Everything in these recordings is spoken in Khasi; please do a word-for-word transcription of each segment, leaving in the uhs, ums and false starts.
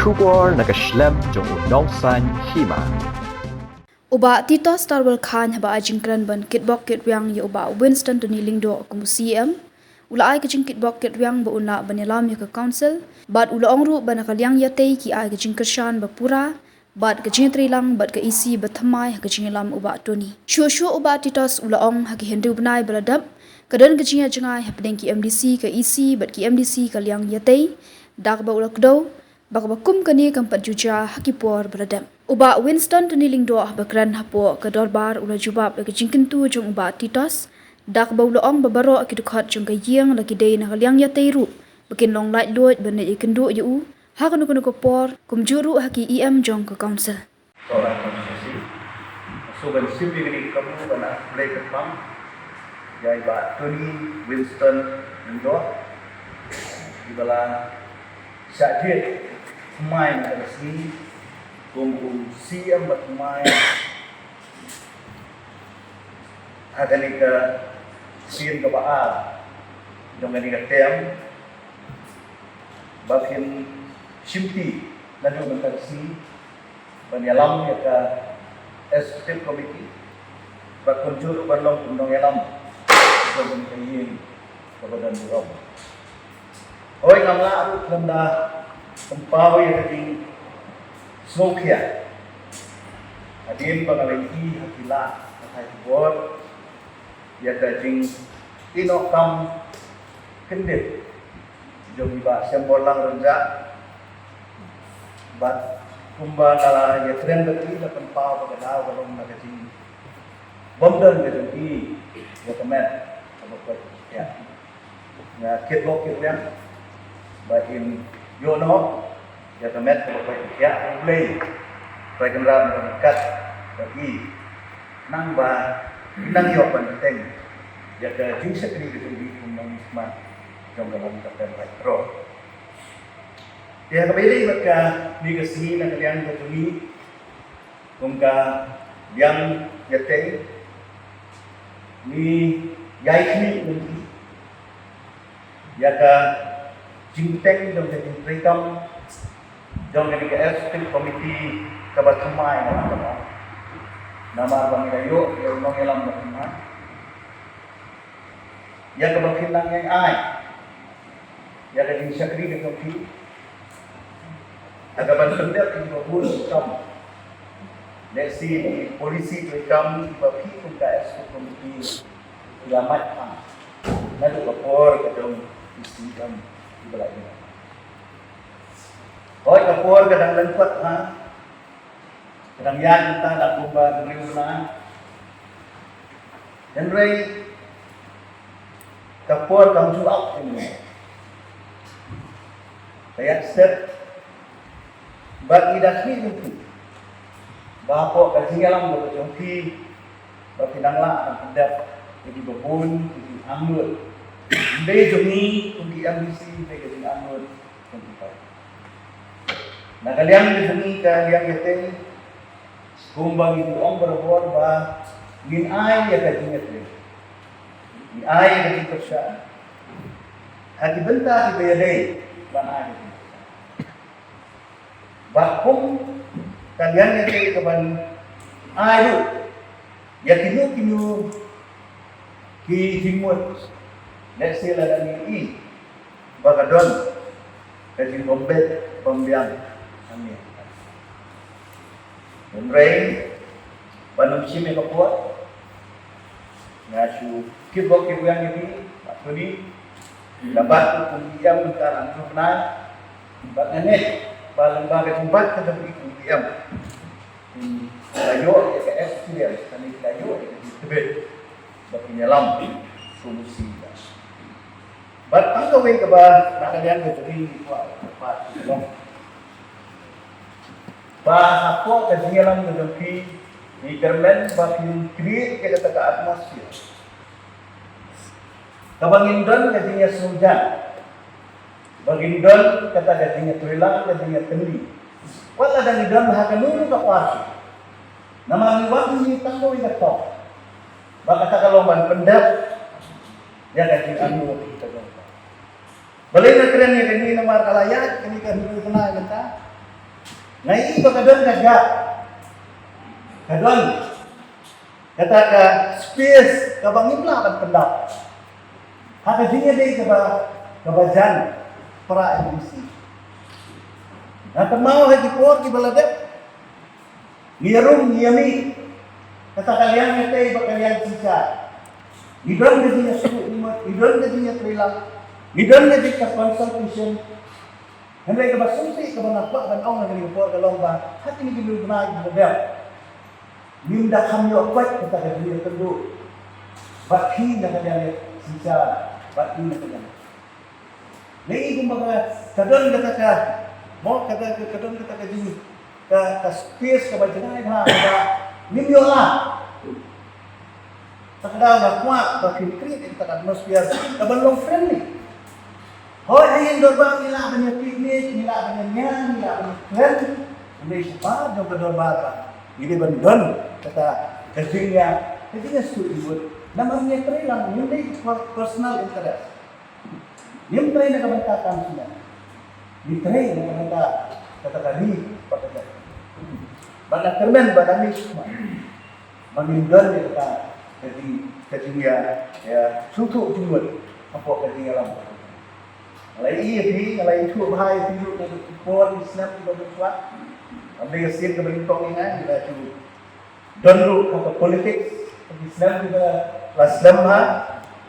Khubor na ka shlem jong u Nongsaiñ Hima. U Bah Titos Tarwal Chyne haba ai jingkren ban kitbok kitrwiang ïa u Bah Winston Tony Lyngdoh kum u C E M, u la ai ka jingkitbok kitrwiang ba un lah ban ïalam ïa ka council, bad u la ong ruh ba na ka liang ïatei ki ai ka jingkyrshan ba pura bad ka jingtreilang bad ka E C ba thymmai ha ka jingïalam u Bah Tony. Shuh shuh u Bah Titos u la ong ha ki hynriew bnai ba la dep ka don ka jingïajngai hapdeng ki M D C ka E C bad ki M D C ka liang ïatei, da kaba u la kdew ba kaba kum kane kam pat ju jia ha ki por ba la dep. U Bah Winston Tony Lyngdoh haba kren hapoh ka dorbar u la jubab ïa ka jingkyntu jong u Bah Titos, da kaba u la ong ba baroh ki dkhot jong ka ïing la ki dei na ka liang ïatei ruh ba kin long laitluid ban leit ïakynduh ïa u ha kano kano ka por, kumjuh ruh ha ki E M jong ka council. Sohra constituency. Shu ban shim ïa kane ka kabu ban ai khublei kyrpang ïa i Bah Tony Winston Lyngdoh, iba la shah jied thymmai na ka sngi kum u C E M ba thymmai ha kane ka sien kaba ar jong kane ka term, ba phin shimti naduh mynta ka sngi ban ïalam ïa ka executive committee, bad kumjuh ruh ban long kum nongïalam jong ka ïing kaba don burom. Hooid, ngam lah ruh khlem da pynpaw ïa ka jingsngewkhia hadien ba nga la ïohi ha ki lad pathai khubor ïa ka jingïehnoh kam kyndit jong i Bah Shemborlang Rynjah. Bad kumba nga la ïakren bad i, la pynpaw ba ka daw ka long na ka jingbymdon ka jong i ïa ka met kaba koit ka khiah. Nga kitbok kitrwiang ba in ïoh noh ïa ka met kaba koit ka khiah. U Blei Trai Kynrad un kat bad i, nang ba in nang ïoh ban bteng ïa ka jingshakri ka jong i kum u nongmihkhmat jong ka long ka pynroi pro. Te ha kaba ïadei bad kane ka sngi, na ka liang ka jong ngi kum ka liang ïatei, ngi ïai khmih lynti ïa ka jingteng jong ka jingtreikam jong kane ka executive committee kaba thymmai na ka, namar ba ngi la ïoh ïa u nongïalam ba thymmai, ïa kaba phin nang ïai ai ïa ka jingshakri ka jong phi ha kaban pyndep ïa kiba bun ki kam. Lehse ki policy treikam kiba phi kum ka executive committee phi la mad phang naduh ka por ka jong ki C E M kiba la ïa. Hooid, ka por ka dang lyngkot ha Ka dang ïaid mynta da kumba hynriew bnai. Hynrei ka por kam ju ap kumne. Ka ïaid stet bad ngi da khmih lynti ba hapoh ka jingïalam ka jong phi ba phi nang lah ban pyndep ïa kiba bun ki jingangnud. Ym dei jong ngi kum ki M D C, ym dei ka jingangnud kum ki paid. Na ka liang ka jong ngi ka liang ïatei, kumba ngi ju ong barabor ba ngin ai ïa ka jingïatei, ngin ai ïa ka jingkyrshan ha ki bynta kiba ïadei ban ai ïa ka jingkyrshan. Bad kum ka liang ïatei ka ban ai ruh ïa kino kino ki jingmut, lehse lada ngi i ba ka don ka jingbym bit bym biang hangne. Hynrei ban ym shim ïa ka por, nga shu kit bok kit biang ïa phi, Bah Tony, nga bat kum P M mynta la hynñiew bnai, bad nga ngeit ba lyngba ka jingbat ka jong phi kum P M, phi la ïoh ïa ka experience, kane phi la ïoh ïa ka jingtbit ba phin ïalam kum u C E M. Bad tang kawei kaba na ka liang ka jong ngi ngi kwah ban kyrpad ïa ka long ba hapoh ka jingïalam ka jong phi, ngi kyrmen ba phin create ïa kata ka atmosphere kaba ngin don ka jingïasngewsih, ba ngin don kata ka jingïatreilang, ka jingïatylli. Wat lada ngi don ha kano kano ka party, namar ngi wan ngi tang kawei ka thong, ba kata ka long ban pyndep ïa ka jingangnud ka jong ka. Balei nga kren ïa kane? Namar ka la ïaid kane ka hynriew bnai mynta, Nga ïohi ba ka don ka gap, ka don kata ka space kaba ngim lah ban pyndap ha ka jingïadei kaba, kaba jan para M D C. Nga kynmaw ha ki por kiba la dep, ngi ïarum, ngi ïamih, kata ka liang ïatei bad ka liang synshar. Ngi don ka jingïasngewthuh, ngi don ka jingïatreilang, ngi don ka jingïaconsultation. Hynrei kaba sngewsih kaba nga kwah ban ong ha kane ka por ka long ba ha kine ki lum bnai kiba dep, ngim da kham ïoh pat kata ka jingïakynduh bad phi na ka liang synshar, bad phi na ka liang. Nga ïohi kumba ka, ka don kata ka, mo, kata ka, ka don kata ka jing, ka, ka space kaba jngai bha, kaba ngim ïoh lah. Kata ka daw nga kwah ba phin create kata ka atmosphere kaban long friendly. Hooid, ha ïing dorbar ngi lah ban ïa picnic, ngi lah ban ïa ñiah, ngi lah ban ïa kren. Hynrei shabar jong ka dorbar ba ngi dei ban don kata ka jingïa, ka jingïasngewthuh. Namar ngi ïatreilang, ngim dei for personal interest. Ngim trei na ka bynta kam sngewsih. Ngi trei na ka bynta kata ka ri bad ka jaitbynriew. Bad nga kyrmen bad nga ngeit ba ngin don ïa kata ka jing, ka jingïa, ïa, sngewthuh jingmut hapoh ka jingïalam. Nga la ïohi ïa phi, nga la ïathuh bha ïa phi ruh na ki por ki snem kiba mynshuwa. Ym dei ka sien kaba nyngkong ïa nga, nga la ju don ruh ha ka politics, ha ki snem kiba la slem bha,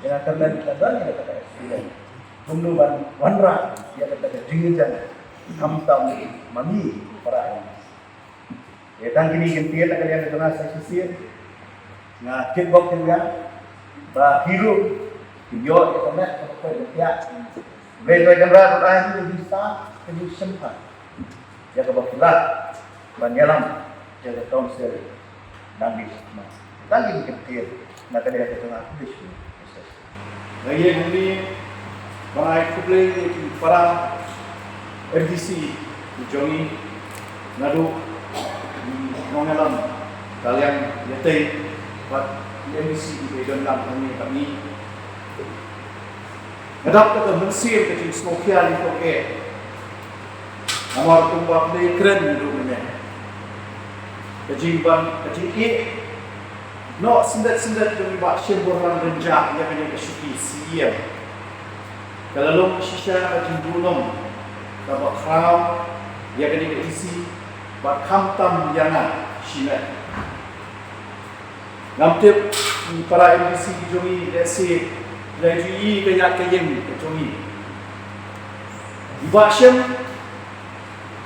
ïa nga kyrmen la don ïa kata ka experience. Kumno ban wanrah ïa kata ka jingïajan, khamtam ma ngi para. Ïa tang kine ki ktien na ka liang ka jong nga sa shisien. Nga kyrkhu ïa phi ba phi ruh phin ïoh ïa ka met kaba koit kaba khiah. Blei Trai Kynrad un ai ïa phi ka jingstad, ka jingshemphang ïa kaba phi lah ban ïalam ïa ka council. Nang di sma, tang kine ki ktien na ka liang ka jong nga, khublei shibun. Nga ïeng hangne ban ai khublei ïa ki para M D C ki jong ngi, naduh ki nongïalam ka liang ïatei bad ki M D C kiba don lang hangne bad ngi. Nga dap da ka mynsiem ka jingsngewkhia lyngkot eh. Namar kumba phi kren ruh mynne, ka jingban, ka jingeh noh syndet syndet jong i Bah Shemborlang Rynjah ïa kane ka shuki C E M ka la long shisha ka jingduhnong kaba khraw ïa kane ka E C bad khamtam ïa nga shimet. Ngam tip ki para M D C ki jong ngi lehse ki la ju ïohi ka ïaid ka ïeng ka jong ngi. I Bah Shem,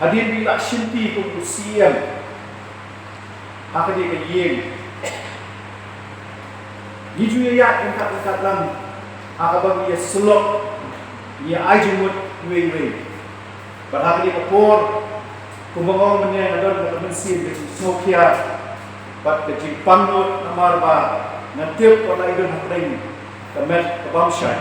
hadien ba i la shimti kum u C E M ha kane ka ïing, ngi ju ïaid ryngkat ryngkat lang ha kaba ngi ïasyllok, ngi ïa ai jingmut iwei iwei. Bad ha kane ka por, kumba nga ong mynne, nga don ka mynsiem ka jingsngewkhia bad ka jingpang nud namar ba nga tip ba la i don hapdeng ka met ka bym shai.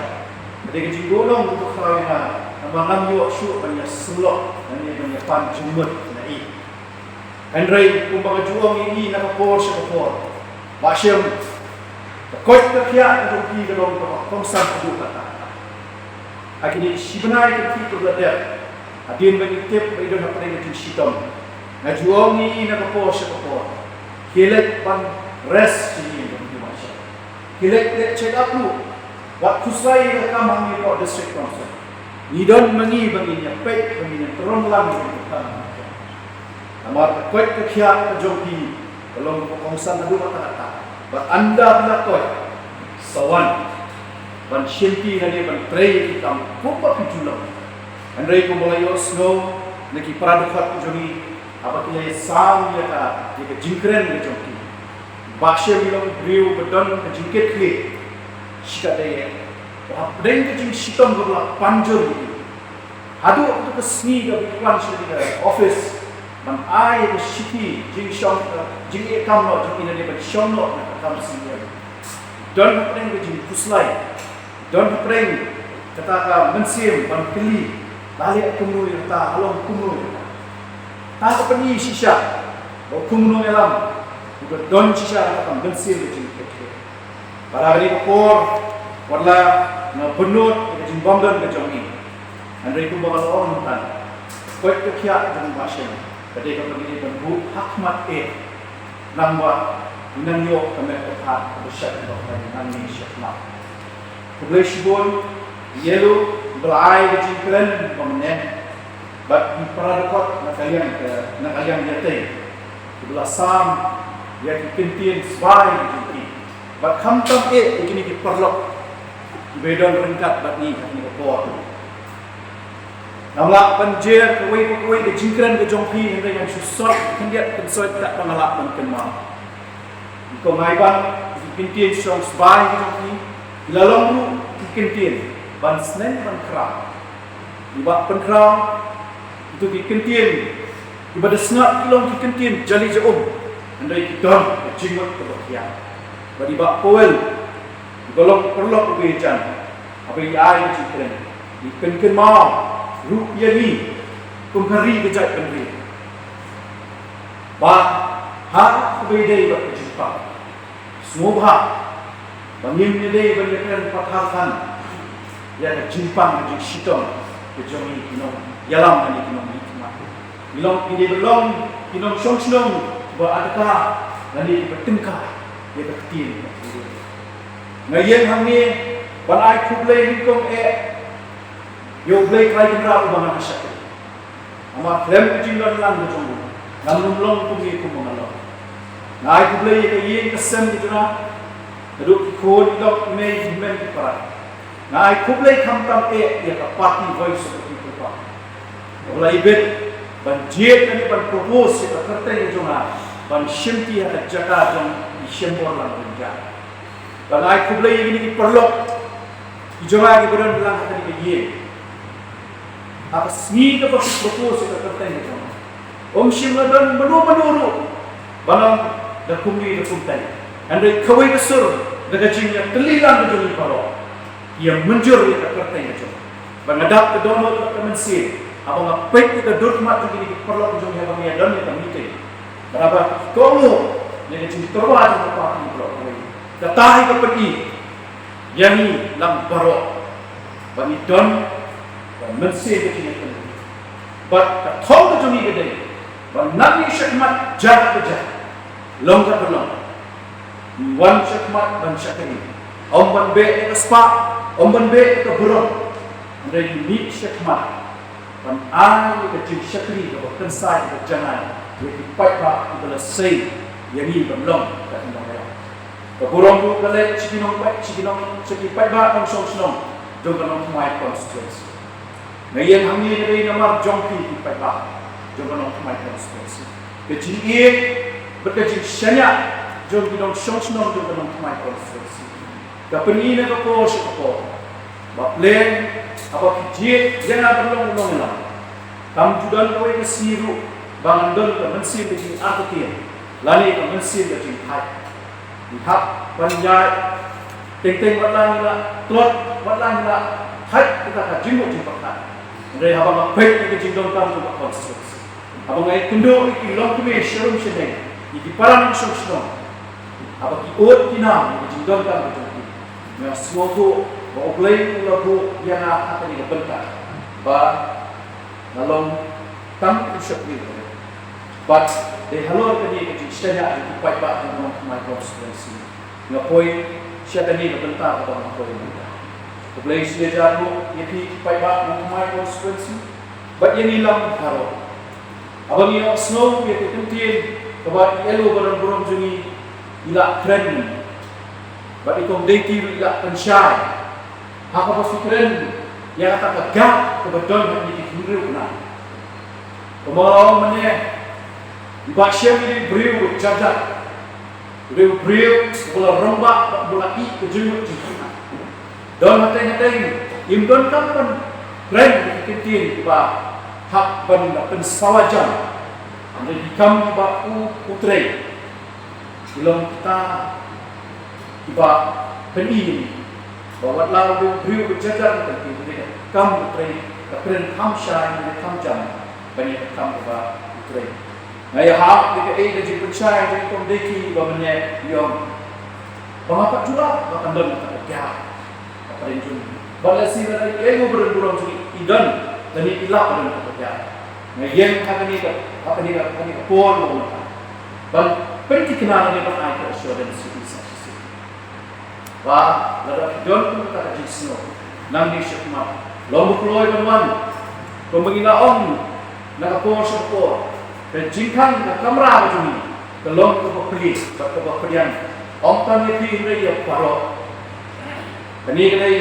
Ka dei ka jingduhnong kaba khraw ïa nga namar ngam ïoh shuh ban ïasyllok lane ban ïapan jingmut na i. Hynrei kumba nga ju ong ïa i na ka por sha ka por, Bah Shem, ka koit ka khiah ka jong phi ka long kaba kongsan haduh katta. Ha kine shi bnai ki ba la dep, hadien ba ngi tip ba i don hapdeng ka jingshitom, nga ju ong ïa i na ka por sha ka por, khie leit ban rest sha ïing jong phi, Bah Shem. Khie leit, leit check up ruh. Wat khuslai ïa ka kam hangne hapoh District Council. Ngi don ma ngi ba ngin ïa peit, ba ngin ïa trong lang ïa ka kam. Namar ka koit ka khiah ka jong phi ka long kaba kongsan haduh katta katta. Bad ynda phi la koit, sa wan ban shimti lane ban trei ïa ki kam kumba phi ju long. Hynrei kumba la ïohsngew na ki para dkhot ki jong ngi, haba ki la ïasam ïa ka, ïa ka jingkren ka jong ki, Bah Shem i long u briew ba don ka jingkitkhlieh shikatdei. Hapdeng ka jingshitom kaba la pan jur ïa i, haduh kato ka sngi kaba i wan sha ka office ban ai ka shithi jingshong, eh, jingeh kam noh jong i lane ban shong noh na ka kam C E M, don hapdeng ka jingkhuslai, don hapdeng kata ka mynsiem ban kylli, la leh kumno ïa kata, la long kumno ïa kata. Te ka pyni shisha ba u kum u nongïalam u da don shisha kata ka mynsiem ka jingkitkhlieh. Bad ha kane ka por, wat la nga bynnud ïa ka jingbymdon ka jong ngi, hynrei kumba nga la ong mynta, ka koit ka khiah ka jong u Bah Shem Ka dei kaba ngi dei ban buh ha khmat eh. Nangba ngi nang ïoh ka met ka phad kaba shait kaba khlaiñ nangne shakhmat. Khublei shibun, ïa u ba la ai ka jingkren ba mynne bad ki para dkhot na ka liang ka, na ka liang ïatei kiba la sam ïa ki kyntien sbai ka jong ki. Bad khamtam eh ïa kine ki paralok kiba don ryngkat bad ngi ha kane ka por. Ngam lah ban jer kawei pa kawei ka jingkren ka jong phi, hynrei ngan shu sot khyndiat khynsoit katba nga lah ban kynmaw. Ïa ka ngai ban ki kyntien shong sbai ka jong phi, ki la long ruh ki kyntien ban sneng ban khraw. Ïa ba pynkhraw ito ki kyntien, ïa ba da sngap ki long ki kyntien jali ja um, hynrei ki don ka jingmut kaba khia. Bad ïa ba Powell, ïa ba long paralok uba ïajan, haba ïa ai ka jingkren, ïa kynmaw ruh ïa ngi kum ka ri ka jaitbynriew ba ha kaba ïadei bad ka jingpang, sngewbha ba ngim ïadei ban ïakren pathar than ïa ka jingpang, ka jingshitom ka jong ngi ki nongïalam lane ki nongmihkhmat. Ngi long, ngi dei ban long ki nongshong shnong ba adkar lane ba tyngkar ïa ka ktien. Nga ïeng hangne ban ai khublei nyngkong eh ïa U Blei Trai Kynrad uba ngan shakri. Namar khlem ka jingdon lang ka jong u, ngan ym long kumne kumba nga long. Nga ai khublei ïa ka ïing ka sem ka jong nga, naduh ki khun ki dok, ki mei ki hynmen ki para. Nga ai khublei khamtam eh ïa ka party Voice of the People Party, kaba la ibit ban jied lane ban propose ïa ka kyrteng ka jong nga ban shimti ha ka jaka jong i Shembor Langbrynjah. Bad nga ai khublei ïa kine ki paralok ki jong nga kiba don lang ha kane ka ïing. Ha ka sngi kaba ki propose ïa ka kyrteng ka jong nga, ym shym la don mano mano ruh ba ong da kumne da kumtai. Hynrei kawei ka sur da ka jingïatylli lang ka jong ngi baroh, ki ïa mynjur ïa ka kyrteng ka jong nga. Bad nga dap ka dohnud bad ka mynsiem haba nga peit ïa ka dur khmat jong kine ki paralok jong ngi haba ngi ïa don ïa ka meeting. Bad haba ki kohnguh ïa ka jingtyrwa jong ka party baroh kawei, kata hi ka pyni ïa ngi lang baroh ba ngi don ka mynsiem ka jingïatylli. Bad ka thong ka jong ngi ka dei ba nangne shakhmat, jar ba jar, long kaba long, ngi wan shakhmat ban shakri. Ym ban beh ïa ka spah, ym ban beh ïa ka burom, hynrei ngi mih shakhmat ban ai ïa ka jingshakri kaba kynsai, kaba janai ïa ki paidbah kiba la sei ïa ngi ban long ka nongïalam. Ka burom ruh ka leit sha ki nongpait, sha ki nong, sha ki paidbah nongshong shnong jong ka Nongthymmai constituency. Nga ïeng hangne ka dei namar jong phi ki paidbah jong ka Nongthymmai constituency. Ka jingïeit bad ka jingshaniah jong ki nongshong shnong jong ka Nongthymmai constituency ka pyni na ka por sha ka por. Ba pleng haba phi jied ïa nga ban long u nongïalam, kam ju don kawei ka sngi ruh ba ngan don ka mynsiem ka jingartatien lane ka mynsiem ka jingthait. Ngi hap ban ïaid teng teng, wat la ngi la tlot, wat la ngi la thait kata ka jingmut jingpyrkhat. Hynrei haba nga peit ïa ka jingdonkam jong ka constituency, haba nga ïakynduh ïa ki longkmie sharum shadien, ïa ki para nongshong shnong, haba ki ud ki nam ïa ka jingdonkam ka jong ki, nga sngewthuh ba U Blei u la buh ïa nga ha kane ka bynta ba nga long tang u shakri. Bad dei halor kane ka jingshaniah ïa ki paidbah jong ka Nongthymmai constituency, nga poi sha kane ka bynta kaba nga poi mynta. Khublei shi hajar nguh ïa phi ki paidbah Nongthymmai constituency bad ïa ngi lang baroh. Haba ngi ïohsngew ïa ka kyntien kaba i L O baron burom jong ngi i la kren, bad i Kong Deiti ruh i la pynshai ha kaba phi kren ïa kata ka gap kaba don ha kine ki hynriew khynnah. Kumba nga la ong mynne, i Bah Shem i dei u briew u jar jar, u dei u briew uba la rangbah bad uba la ïeh ka jingmut jingpyrkhat. Don hateng hateng im donkam ban kren ïa ki kyntien kiba hap ban da pynsawa jam, hynrei ki kam kiba u, u trei ki long kita kiba pyni ïa ngi ba wat la u dei u briew ba jar jar, ka kam u trei, ka kren kham shai ne kham jam ban ïa ka kam kaba u trei. Nga ïahap ïa kaei ka jingpynshai jong i Kong Deiti ba mynne i ong ba nga pat ju lah ba kan don kata ka gap hapdeng jong ngi. Bad lehse lada i L O baron burom jong ngi i don lane i lah ba don kata ka gap, Nga ïeng ha kane ka, ha kane ka, ha kane ka por ba mynta ban pynthikna lane ban ai ka assurance ïa ki sa shisien ba lada ki don kum kata ka jingsngew nangne shakhmat, long ba kloi ban wan. Kumba ngi la ong na ka por sha ka por, ka jingkhang ka kamra ka jong ngi ka long kaba plie bad kaba pdiang, ym tang ïa phi hynrei ïa baroh. Kane ka dei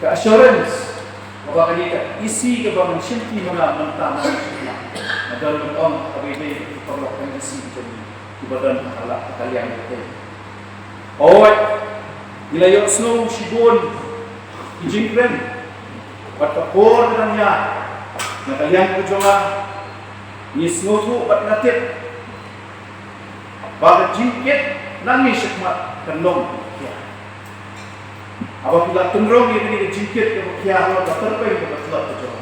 ka assurance kaba kane ka E C kaba ngan shimti ma nga mynta, nga don ban ong kaba ïadei bad ki paralok, ka E C ka jong ngi kiba don ha la, ha ka liang ka tei. Hooid, ngi la ïohsngew shibun ki jingkren bad ka por ka dang ïaid. Na ka liang ka jong nga, ngi sngewthuh bad nga tip ba ka jingkit nangne shakhmat kan long kaba khia. Haba phi la tynrong ïa kane ka jingkit kaba khia halor ka tyrpeng kaba tlot ka jong,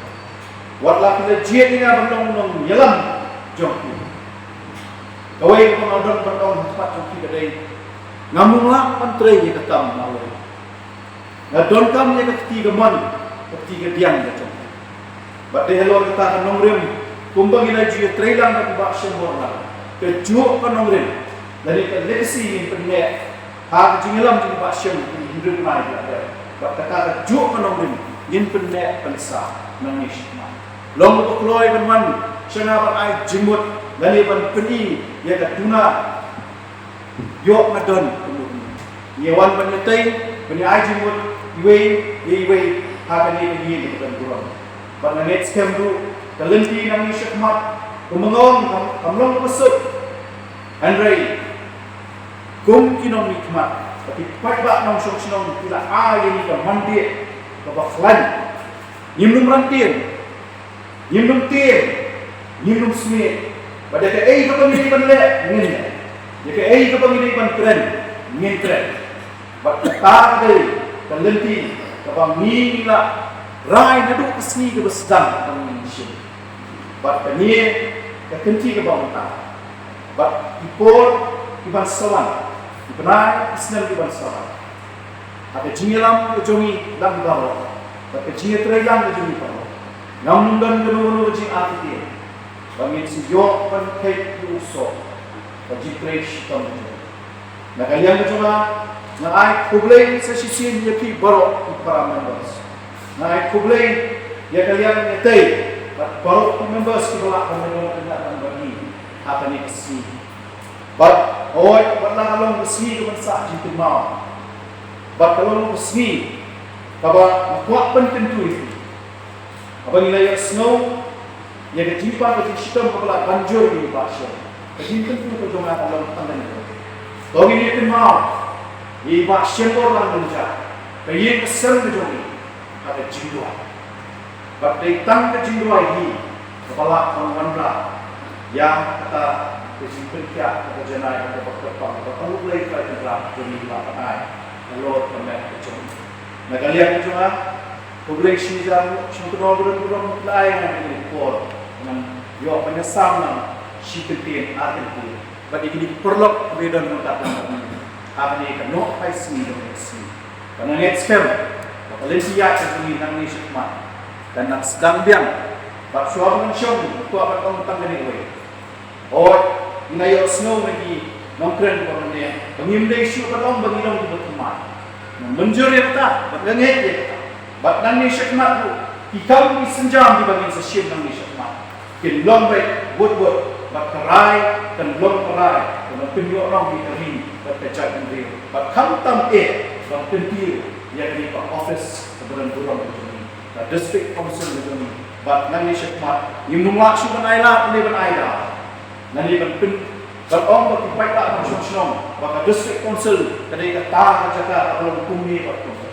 wat la phi la jied ïa nga ban long nongïalam jong phi, kawei kaba nga don ban ong ha khmat jong phi ka dei, ngam lah ban trei ïa ka kam na uwei. Nga donkam ïa ka kti kamon, ka kti kadiang ka jong. Bad dei halor kata ka nongrim, kumba ngi la ju ïatreilang bad i Bah Shembor Nang, kajuh ka nongrim lane ka legacy ngin pynneh ha ka jingïalam jong i Bah Shem, ki hynriew bnai ba la dep. Bad kata kajuh ka nongrim ngin pynneh pynsah nangne shakhmat. Long ba kloi ban wan sha nga ban ai jingmut lane ban pyni ïa ka duna. Ïoh nga don kumno kumno. Ngi wan ban ïatei, ban ïa ai jingmut iwei ïa iwei ha kane ka ïing kaba don burom. Bad nga ngeit skhem ruh ka lynti nangne shakhmat, kumba nga ong, kam, kam long kaba suk. Hynrei kum ki nongmihkhmat bad ki paidbah nongshong shnong ki la ai ïa ngi ka mandate kaba khlaiñ. Ngim lum rantien, ngim lum tieng, ngim lum smiej. Bad ïa kaei kaba ngi dei ban leh, ngin leh. Ïa kaei kaba ngi dei ban kren, ngin kren. Bad kata ka dei ka lynti kaba ngi la rai naduh ka sngi kaba sdang kaba ngi shim. Bad kane ka kynti kaba mynta, bad ki por kiban sa wan, ki bnai ki snem kiban sa wan, ha ka jingïalam ka jong ngi lang baroh, bad ka jingïatreilang ka jong ngi baroh, ngam don kano kano ka jingartatien ba ngin sa ïoh ban kheit ïa u soh ka jingtrei shitom ka jong ngi. Na ka liang ka jong nga, nga ai khublei sa shisien ïa phi baroh ki para members. Nga ai khublei ïa ka liang ïatei bad baroh ki members kiba lah ban ïalam ïa ngi ha kane ka sngi. Bad hooid, bad la ka long ka sngi kaban sah jingkynmaw, bad ka long ka sngi kaba nga kwah ban kyntu ïa phi. Haba ngi la ïohsngew ïa ka jingpang ka jingshitom kaba la ban jur ïa i Bah Shem, ka jingkyntu ka jong nga ka long tang kane. To ngin ïa kynmaw ïa i Bah Shem Borlang Nongjah, ka ïing ka sem ka jong ngi, ha ka jingduwai. Bad dei tang ka jingduwai hi kaba lah ban wanrah ïa kata ka jingpynkhiah, kata ka janai, kata ka kyrpang, kata ka U Blei Trai Kynrad jong ngi la pynai halor ka met ka jong ngi. Na ka liang ka jong nga, khublei shi hajar nguh sha u Kynrad ba don burom ba la ai ïa nga kane ka por ban ïoh ban ïasam lang shi kyntien ar kyntien bad ïa kine ki paralok kiba don mynta ha kane ka nohphai sngi jong ka sngi. Bad nga ngeit skhem ba ka lynti ïaid ka jong ngi nangne shakhmat kan nang sdang biang. Bad shuwa ba ngan shong, nga kwah ban ong tang kane kawei. Hooid, ngi la ïohsngew na ki nongkren kiba mynne ba ngim dei shuh ban ong ba ngi long kiba thymmai. Nga mynjur ïa kata bad nga ngeit ïa kata. Bad nangne shakhmat ruh, ki kam ki sienjam kiba ngin sa shim nangne shakhmat kin long beit bud bud, bad ka rai kan long ka rai kaba pynïoh long ïa ka ri bad ka jaitbynriew. Bad khamtam eh ban kyntiew ïa kane ka office kaba don burom ka jong ngi, ka District Council ka jong ngi. Bad nangne shakhmat ngim nang lah shuh ban ai lad ne ban ai da, nangne ban pyn, ban ong ba ki paidbah nongshong shnong ba ka District Council ka dei kata ka jaka kaba long kumne bad kumne.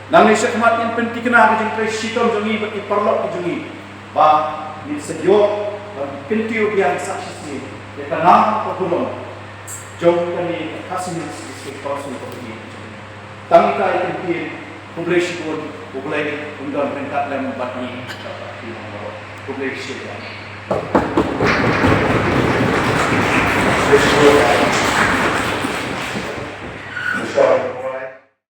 Nangne shakhmat ngin pynthikna ka jingtrei shitom jong ngi bad ki paralok ki jong ngi ba ngin sa ïoh ban kyntiew biang sa shisien ïa ka nam ka burom jong kane ka Khasi Hills District Council Committee. Tang ïa ka, ïa ka ktien, khublei shibun, U Blei un don ryngkat lem bad ngi. Khublei shibun.